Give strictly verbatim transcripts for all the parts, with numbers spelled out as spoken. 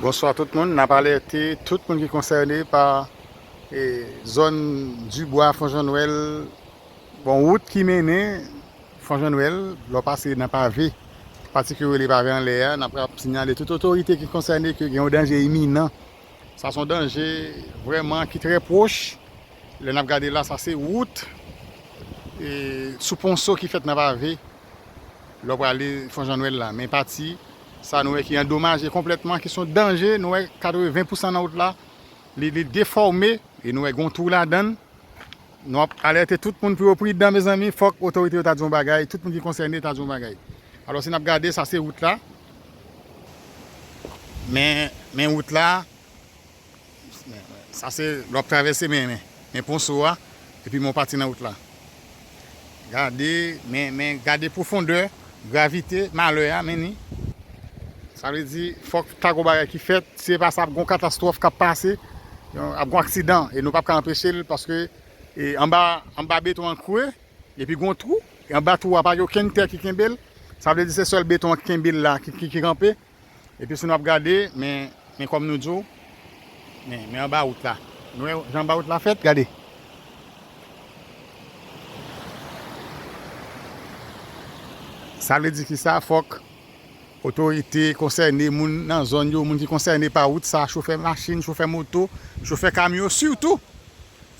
Bonswa tout moun, n ap alète tout moun ki konsène pa, e, zòn Dibwa, Fon Jan Nwèl, bon, wout ki mennen Fon Jan Nwèl, lè w pase nan pave, pati ke yo rele pave anlè a, n ap, ap sinyale tout otorite ki konsène ke gen yon danje iminan. Sa se yon danje vrèman ki trè pwòch. Lè n ap gade la, sa se wout, e, sou ponso ki fèt nan pave, lè w prale Fon Jan Nwèl la. Men pati sa nou wè ki andomaje konplètman, ki se yon danje, nou wè katreven pousan nan wout la, li, li defòme, e nou wè gen yon twou ladan l. Nou ap alète tout moun pou yo pridan, mezanmi, fòk otorite yo ta di yon bagay, tout moun ki konsène ta di yon bagay. Alò, si n ap gade, sa se wout la. Men, men wout la, sa se, lè w ap travèse, men, men, men ponso a, epi men yon pati nan wout la. Gade, men, men, gade pwofondè, gravite, malè a, men ni. Sa vle di, fòk ta gon bagay ki fèt, si se pa sa, ap gon katastwòf k ap pase, yon, ap gon aksidan, e nou p ap ka anpeche l, paske, e, anba, anba beton an kre, epi gon twou, e anba twou a, pa gen okenn tè ki kenbe l, sa vle di se sèl beton an ki kenbe l la, ki, ki, ki kanpe, epi si nou ap gade, men, men kòm nou di w, men, men anba wout la. Nou wè jan anba wout la fèt, gade. Sa vle di ki sa, fòk otorite konsène, moun nan zòn yo, moun ki konsène pa wout sa, chofè machin, chofè moto, chofè kamyon sitou,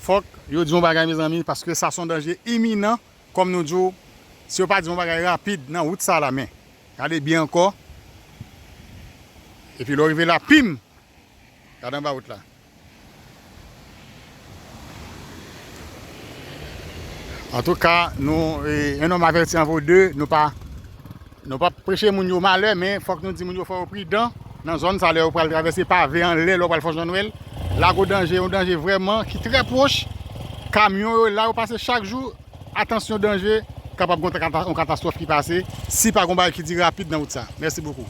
fòk yo di yon bagay, mezanmi, paske sa se yon danje iminan, kòm nou di w, si yo pa di yon bagay rapid nan wout sa la, men, gade byen ankò, epi lè w rive la, pim! Gade anba wout la. Antouka, nou, e, un homme averti en vaut deux, nou pa, nou p ap preche moun yo malè, men fòk nou di moun yo fò yo pridan nan zòn sa lè yo pral travèse pave anlè, lè yo pral Fon Jan Nwèl. La gon danje, yon danje vrèman ki trè pwòch. Kamyon yo la, yo pase chak jou. Atansyon, danje, kapab gon kata-, yon katastwòf ki pase, si pa gon bagay ki di rapid nan wout sa. Mèsi bokou.